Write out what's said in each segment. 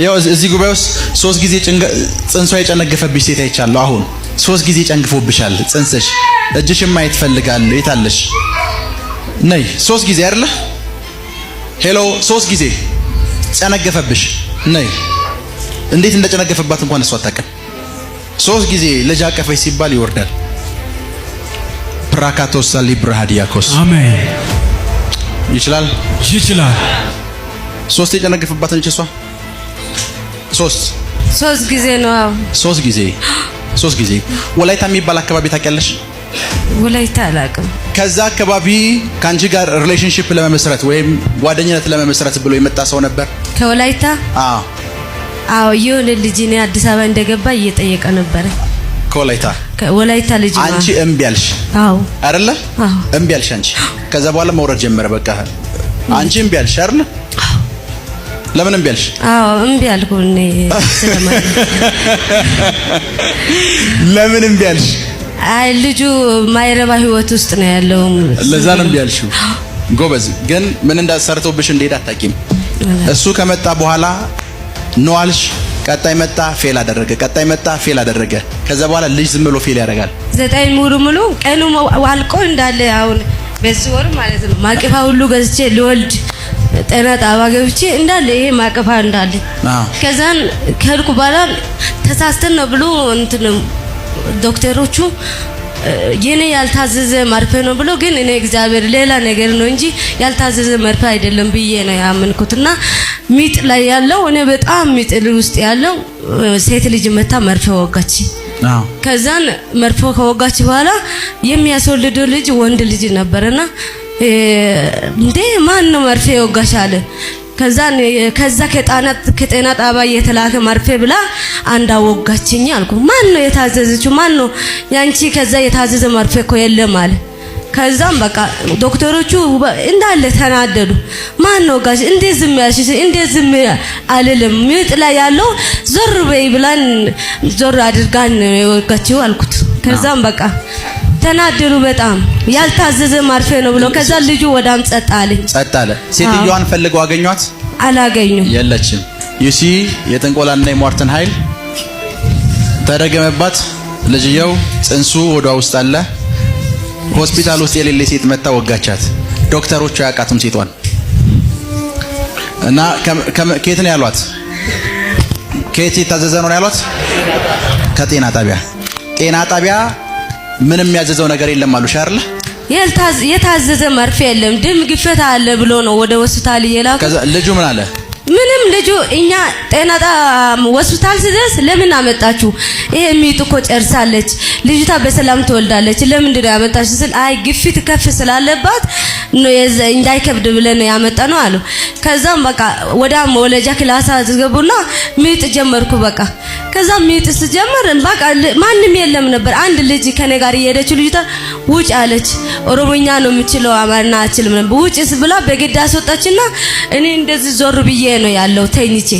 ያው እዚህ ጉባኤ ውስጥ 3 ጊዜ ጽንሷ የጨነገፈብሽ ሴት አይቻለሁ። አሁን 3 ጊዜ ጨንግፎብሻል ጽንስሽ። እጅሽን ማየት ፈልጋለሁ። የታለሽ? ነይ። 3 ጊዜ አይደለ? Hello፣ 3 ጊዜ ጨነገፈብሽ። ነይ። እንዴት እንደጨነገፈባት እንኳን እሷ አታውቅም። 3 ጊዜ ልጅ አቀፈች ሲባል ይወርዳል። ፕራካቶስ ሊብራሃዲያኮስ። አሜን። ይችላል፣ ይችላል። 3 የጨነገፈባት ነች እሷ። 3 3 ጊዜ ነው። አዎ 3 ጊዜ 3 ጊዜ። ወላይታ የሚባል አካባቢ ታውቂያለሽ? ወላይታ አላውቅም። ከዛ አካባቢ ካንቺ ጋር relationship ለመመስረት ወይም ጓደኝነት ለመመስረት ብሎ የመጣ ሰው ነበር? ከወላይታ? አዎ። አዎ፣ የሆነ ልጅ እኔ አዲስ አበባ እንደገባ እየጠየቀ ነበር። ከወላይታ? ከወላይታ ልጅ ነው። አንቺ እምቢ አልሽ? አዎ። አይደለ? አዎ። እምቢ አልሽ አንቺ። ከዛ በኋላ መውረድ ጀመረ። በቃ አንቺ እምቢ አልሽ አይደለ? ለምን እምቢ አልሽ? አዎ እምቢ አልኩ እኔ ስለማለት። ለምን እምቢ አልሽ? አይ ልጁ ማይረባ ህይወት ውስጥ ነው ያለው። ለዛ ነው እምቢ አልሽው። ጎበዝ። ግን ምን እንዳሰርቶብሽ እንደሄደ አታውቂም። እሱ ከመጣ በኋላ ነው አልሽ። ቀጣይ መጣ fail አደረገ። ቀጣይ መጣ fail አደረገ። ከዛ በኋላ ልጅ ዝም ብሎ fail ያደርጋል። 9 ሙሉ ሙሉ ቀኑ አልቆ እንዳለ አሁን በዚህ ወር ማለት ነው ማቀፋ ሁሉ ገዝቼ ልወልድ ጤና ጣባ ገብቼ እንዳለ ይሄ ማቀፋ እንዳለ። ከዛን ከሄድኩ በኋላ ተሳስተን ነው ብሎ እንትን ዶክተሮቹ የኔ ያልታዘዘ መርፌ ነው ብሎ፣ ግን እኔ እግዚአብሔር ሌላ ነገር ነው እንጂ ያልታዘዘ መርፌ አይደለም ብዬ ነው ያመንኩትና ሚጥ ላይ ያለው እኔ በጣም ሚጥ ውስጥ ያለው ሴት ልጅ መታ መርፌ ወጋች። ከዛን መርፌ ከወጋች በኋላ የሚያስወልደው ልጅ ወንድ ልጅ ነበርና እንዴ ማን ነው መርፌ ወጋሽ አለ። ከዛን ከዛ ከጤና ጣባ የተላከ መርፌ ብላ አንድ አወጋችኝ አልኩ። ማን ነው የታዘዘችው? ማን ነው ያንቺ? ከዛ የታዘዘ መርፌ እኮ የለም አለ። ከዛም በቃ ዶክተሮቹ እንዳለ ተናደዱ። ማን ነው ጋሽ እንዴት ዝም ያልሽ? እንዴት ዝም አልልም፣ ምጥ ላይ ያለው ዞር በይ ብላን ዞር አድርጋን የወጋችው አልኩት። ከዛም በቃ ተናደዱ በጣም ያልታዘዘ መርፌ ነው ብሎ። ከዛ ልጁ ወዳም ጸጥ አለ። ጸጥ አለ። ሴትዮዋን ፈልገው አገኟት? አላገኙም። የለችም። You see የጥንቆላና የሟርትን ኃይል ተደገመባት። ልጅየው ጽንሱ ሆዷ ውስጥ አለ። ሆስፒታል ውስጥ የሌለ ሴት መታ ወጋቻት። ዶክተሮቹ አያውቃትም ሴቷን። እና ከየት ነው ያሏት? ከየት የታዘዘ ነው ያሏት? ከጤና ጣቢያ። ጤና ጣቢያ ምንም ያዘዘው ነገር የለም አሉሽ አይደል? የታዘዘ መርፌ የለም፣ ደም ግፊት አለ ብሎ ነው ወደ ሆስፒታል የላኩ። ከዛ ልጁ ምን አለ? ምንም ልጁ እኛ ጤና ሆስፒታል ስደርስ ለምን አመጣችሁ? ይሄ ሚጥ እኮ ጨርሳለች፣ ልጅቷ በሰላም ትወልዳለች፣ ለምንድን ነው ያመጣችሁ ስል አይ ግፊት ከፍ ስላለባት ነው እንዳይከብድ ብለን ነው ያመጣነው አሉ። ከዛም በቃ ወደ መውለጃ class አስገቡና ሚጥ ጀመርኩ በቃ። ከዛም ሚጥ ስጀምር በቃ ማንም የለም ነበር። አንድ ልጅ ከኔ ጋር እየሄደች ልጅቷ ውጭ አለች። ኦሮሞኛ ነው የምችለው አማርኛ አልችልም ነበር። ውጭ ብላ በግድ አስወጣችና እኔ እንደዚህ ዞር ብዬ ነው ያለው ተኝቼ።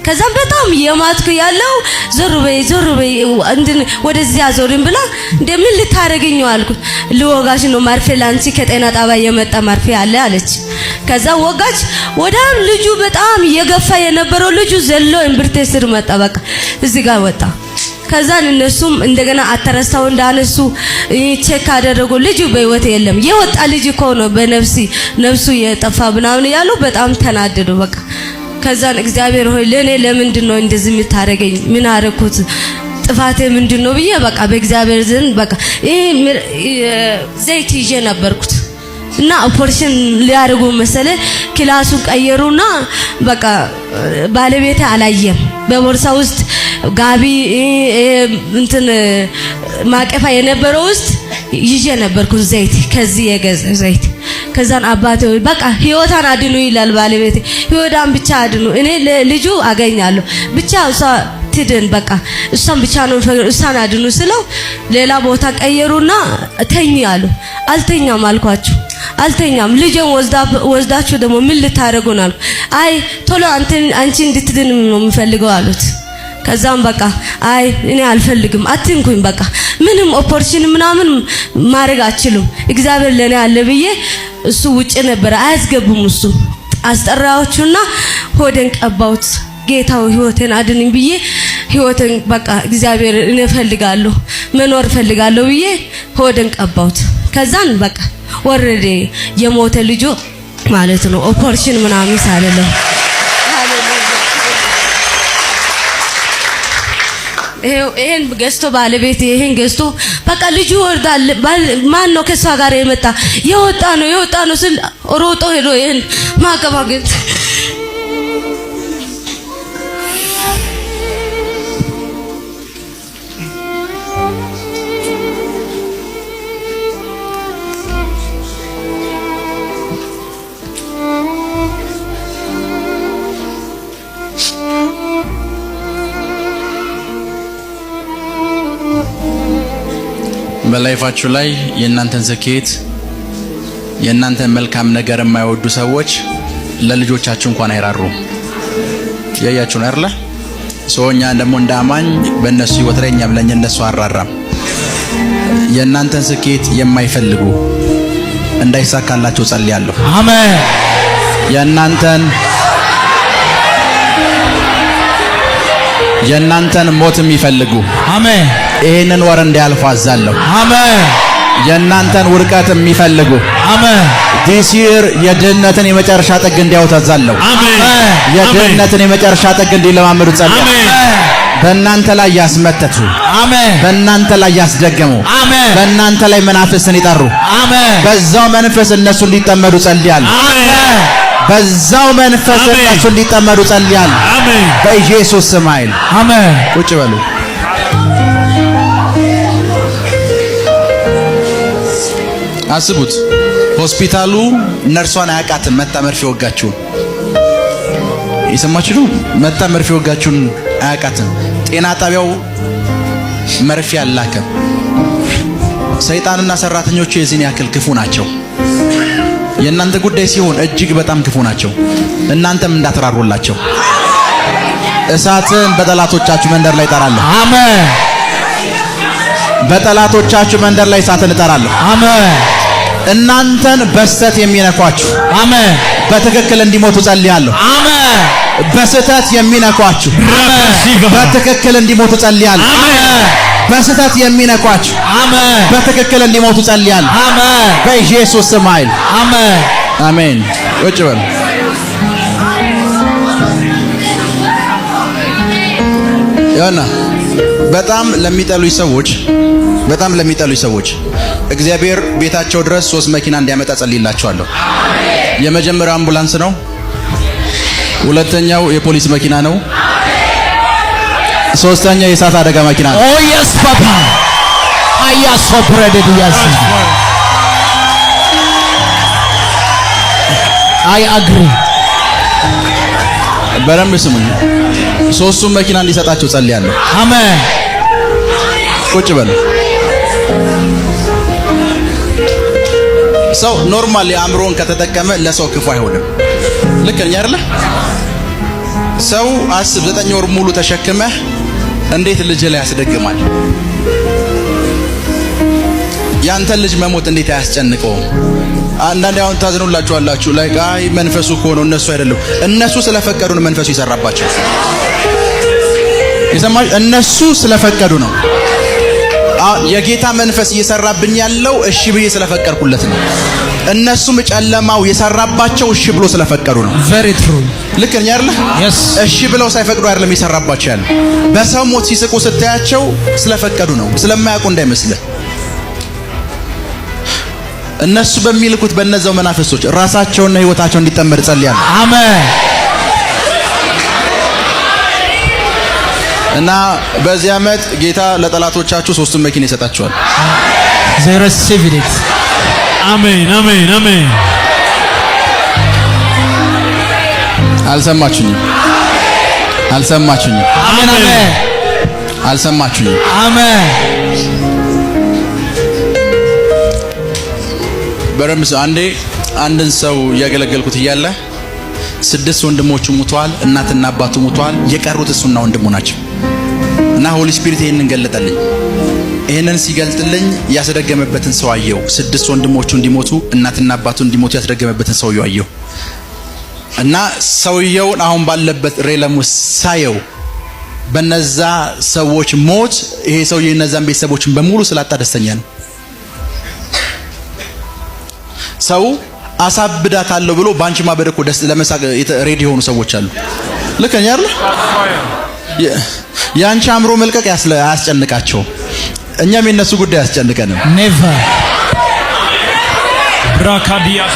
ከዛም በጣም የማትኩ ያለው ዞር በይ ዞር በይ እንድን ወደዚያ ዞርን ብላ እንደምን ልታረግኝ ነው አልኩት። ልወጋሽ ነው መርፌ ላንቺ ከጤና ጣቢያ የመጣ መርፌ አለ አለች። ከዛ ወጋች። ወዳም ልጁ በጣም እየገፋ የነበረው ልጁ ዘሎ እምብርቴ ስር መጣ። በቃ እዚህ ጋር ወጣ። ከዛን እነሱም እንደገና አተረሳው እንዳነሱ check አደረጉ። ልጁ በህይወት የለም። የወጣ ልጅ እኮ ነው በነፍሲ ነፍሱ የጠፋ ምናምን ያሉ በጣም ተናደዱ። በቃ ከዛን እግዚአብሔር ሆይ ለኔ ለምንድን ነው እንደዚህ የምታረገኝ? ምን አረኩት? ጥፋቴ ምንድን ነው ብዬ በቃ በእግዚአብሔር ዘንድ በቃ ይሄ ዘይት ይዤ ነበርኩት እና ኦፐሬሽን ሊያደርጉ መሰለ class ኡን ቀየሩና በቃ ባለቤቴ አላየም። በቦርሳ ውስጥ ጋቢ እንትን ማቀፋ የነበረው ውስጥ ይዤ ነበርኩ ዘይት ከዚህ የገዛ ዘይት። ከዛን አባቴ በቃ ህይወቷን አድኑ ይላል ባለቤቴ። ህይወቷን ብቻ አድኑ፣ እኔ ልጁ አገኛለሁ ብቻ እሷ ትድን በቃ እሷን ብቻ ነው እሷን አድኑ ስለው ሌላ ቦታ ቀየሩና ተኝ አሉ። አልተኛም አልኳችሁ፣ አልተኛም። ልጄን ወስዳችሁ ደግሞ ምን ልታደርጉ ነው አልኩ። አይ ቶሎ አንቺ እንድትድን ነው የምፈልገው አሉት። ከዛም በቃ አይ እኔ አልፈልግም አትንኩኝ፣ በቃ ምንም ኦፐሬሽን ምናምን ማድረግ አትችሉም፣ እግዚአብሔር ለኔ አለ ብዬ እሱ ውጭ ነበር አያስገቡም። እሱ አስጠራዎቹና ሆዴን ቀባሁት። ጌታው ህይወቴን አድንኝ ብዬ ህይወቴን በቃ እግዚአብሔር እኔ እፈልጋለሁ፣ መኖር እፈልጋለሁ ብዬ ሆድን ቀባሁት። ከዛን በቃ ወረደ የሞተ ልጁ ማለት ነው። ኦፐሬሽን ምናምን ሳልለው ይሄን ገዝቶ ባለቤት ይሄን ገዝቶ በቃ ልጁ ወርዳል። ማን ነው ከሷ ጋር የመጣ? የወጣ ነው፣ የወጣ ነው ስል ሮጦ ሄዶ ይሄን ማቀባገት። በ life ኣችሁ ላይ የእናንተን ስኬት፣ የእናንተን መልካም ነገር የማይወዱ ሰዎች ለልጆቻችሁ እንኳን አይራሩም። ያያችሁ ነው አይደለ? So እኛ ደግሞ እንደ አማኝ በእነሱ ህይወት ላይ እኛም ለእነሱ አራራም። የእናንተን ስኬት የማይፈልጉ እንዳይሳካላቸው ጸልያለሁ። አሜን። የእናንተን ሞት የሚፈልጉ አሜን። ይህንን ወር እንዲያልፉ አዛለሁ። አሜን። የእናንተን ውድቀት የሚፈልጉ አሜን። This year የድህነትን የመጨረሻ ጥግ እንዲያዩ ታዛለሁ። አሜን። የድህነትን የመጨረሻ ጥግ እንዲለማመዱ ጸልያለሁ። አሜን። በእናንተ ላይ ያስመተቱ፣ አሜን። በእናንተ ላይ ያስደገሙ፣ አሜን። በእናንተ ላይ መናፍስትን ይጠሩ፣ አሜን። በዛው መንፈስ እነሱ እንዲጠመዱ ጸልያለሁ። አሜን። በዛው መንፈስ አሜን። እነሱ እንዲጠመዱ ጸልያለሁ። አሜን። በኢየሱስ ስም ኃይል። አሜን። ቁጭ በሉ። አስቡት፣ ሆስፒታሉ ነርሷን አያውቃትም። መታ መርፌ ወጋችሁን፣ የሰማችሁ ነው። መታ መርፌ ወጋችሁን አያውቃትም። ጤና ጣቢያው መርፌ አላከም። ሰይጣንና ሰራተኞቹ የዚህን ያክል ክፉ ናቸው። የእናንተ ጉዳይ ሲሆን እጅግ በጣም ክፉ ናቸው። እናንተም እንዳትራሩላቸው። እሳትን በጠላቶቻችሁ መንደር ላይ እጠራለሁ። አሜን። በጠላቶቻችሁ መንደር ላይ እሳትን እጠራለሁ። አሜን። እናንተን በስህተት የሚነኳችሁ አሜን። በትክክል እንዲሞቱ ጸልያለሁ። አሜን። በስህተት የሚነኳችሁ በትክክል እንዲሞቱ ጸልያለሁ። አሜን። በስህተት የሚነኳችሁ አሜን። በትክክል እንዲሞቱ ጸልያለሁ። አሜን። በኢየሱስ ስም ኃይል። አሜን። አሜን። ቁጭ በሉ። ያና በጣም ለሚጠሉኝ ሰዎች፣ በጣም ለሚጠሉኝ ሰዎች እግዚአብሔር ቤታቸው ድረስ ሶስት መኪና እንዲያመጣ ጸልይላቸዋለሁ። የመጀመሪያው አምቡላንስ ነው። ሁለተኛው የፖሊስ መኪና ነው። ሶስተኛው የእሳት አደጋ መኪና ነው። Oh yes, Papa. አያ ሶፕረደድ ያስ I agree. በደንብ ስሙኝ። ሶስቱም መኪና እንዲሰጣቸው ጸልያለሁ። አሜን። ቁጭ በሉ። ሰው normal የአእምሮን ከተጠቀመ ለሰው ክፉ አይሆንም። ልክ ነኝ አይደለ? ሰው አስብ፣ 9 ወር ሙሉ ተሸክመህ እንዴት ልጅ ላይ ያስደግማል? ያንተን ልጅ መሞት እንዴት አያስጨንቀውም? አንዳንዴ አሁን ታዝኑላችኋላችሁ። Like አይ መንፈሱ እኮ ነው፣ እነሱ አይደለም። እነሱ ስለፈቀዱ ነው መንፈሱ የሰራባቸው። የሰማችሁ? እነሱ ስለፈቀዱ ነው። አሁን የጌታ መንፈስ እየሰራብኝ ያለው እሺ ብዬ ስለፈቀድኩለት ነው። እነሱም ጨለማው የሰራባቸው እሺ ብሎ ስለፈቀዱ ነው። Very true. ልክ ነኝ አይደለ? Yes. እሺ ብለው ሳይፈቅዱ አይደለም የሰራባቸው ያለው። በሰው ሞት ሲስቁ ስታያቸው ስለፈቀዱ ነው፣ ስለማያውቁ እንዳይመስልህ። እነሱ በሚልኩት በእነዛው መናፍስቶች ራሳቸውና ህይወታቸው እንዲጠመድ ጸልያለሁ። አሜን። እና በዚህ ዓመት ጌታ ለጠላቶቻችሁ ሶስቱን መኪና ይሰጣቸዋል። They received it. አሜን፣ አሜን፣ አሜን። አልሰማችሁኝም? አልሰማችሁኝም? አሜን። አሜን። አልሰማችሁኝም? አሜን። በደንብ አንዴ አንድን ሰው እያገለገልኩት እያለ ስድስት ወንድሞቹ ሙተዋል፣ እናትና አባቱ ሙተዋል። የቀሩት እሱና ወንድሙ ናቸው። እና Holy Spirit ይሄንን ገለጠልኝ። ይሄንን ሲገልጥልኝ ያስደገመበትን ሰው አየው። ስድስት ወንድሞቹ እንዲሞቱ፣ እናትና አባቱ እንዲሞቱ ያስደገመበትን ሰው አየው። እና ሰውየውን አሁን ባለበት realm ውስጥ ሳየው በነዛ ሰዎች ሞት ይሄ ሰውዬ እነዛን ቤተሰቦችን በሙሉ ስላጣ ደስተኛ ነው። ሰው አሳብዳታለሁ ብሎ በአንቺ ማበድ እኮ ደስ ለመሳቅ ready የሆኑ ሰዎች አሉ። ልክ ነኝ አይደል? የአንቺ አእምሮ መልቀቅ አያስጨንቃቸውም። እኛም የነሱ ጉዳይ አያስጨንቀንም። Never. ብራካዲያሶ።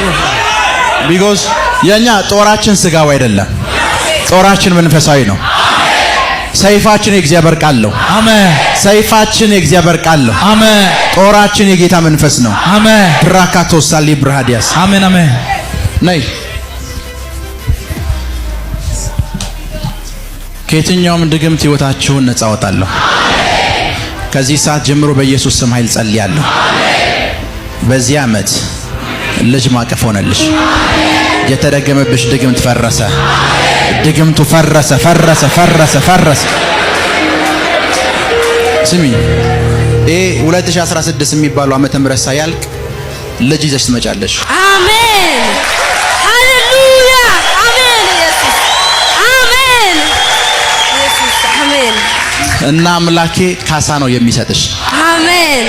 Because የኛ ጦራችን ስጋው አይደለም፣ ጦራችን መንፈሳዊ ነው። ሰይፋችን የእግዚአብሔር ቃል ነው። አሜን። ሰይፋችን የእግዚአብሔር ቃል ነው። አሜን። ጦራችን የጌታ መንፈስ ነው። አሜን። ብራካቶሳ ሊብራዲያስ። አሜን፣ አሜን። ነይ። ከየትኛውም ድግምት ህይወታችሁን ነፃ አወጣለሁ። ከዚህ ሰዓት ጀምሮ በኢየሱስ ስም ኃይል ጸልያለሁ። በዚህ ዓመት ልጅ ማቀፍ ሆነልሽ። የተደገመብሽ ድግምት ፈረሰ። ድግምቱ ፈረሰ፣ ፈረሰ፣ ፈረሰ፣ ፈረሰ። ስሚ፣ ይሄ 2016 የሚባለው ዓመተ ምህረት ሳያልቅ ልጅ ይዘሽ ትመጫለሽ። አሜን፣ ሃሌሉያ፣ አሜን፣ ኢየሱስ፣ አሜን፣ ኢየሱስ፣ አሜን። እና አምላኬ ካሳ ነው የሚሰጥሽ። አሜን።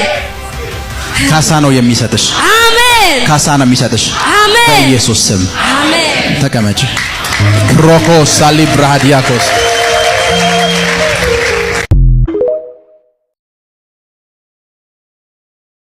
ካሳ ነው የሚሰጥሽ። አሜን። ካሳ ነው የሚሰጥሽ። አሜን። በኢየሱስ ስም። አሜን። ተቀመጭ። ሮኮስ ሳሊብራሃዲያኮስ።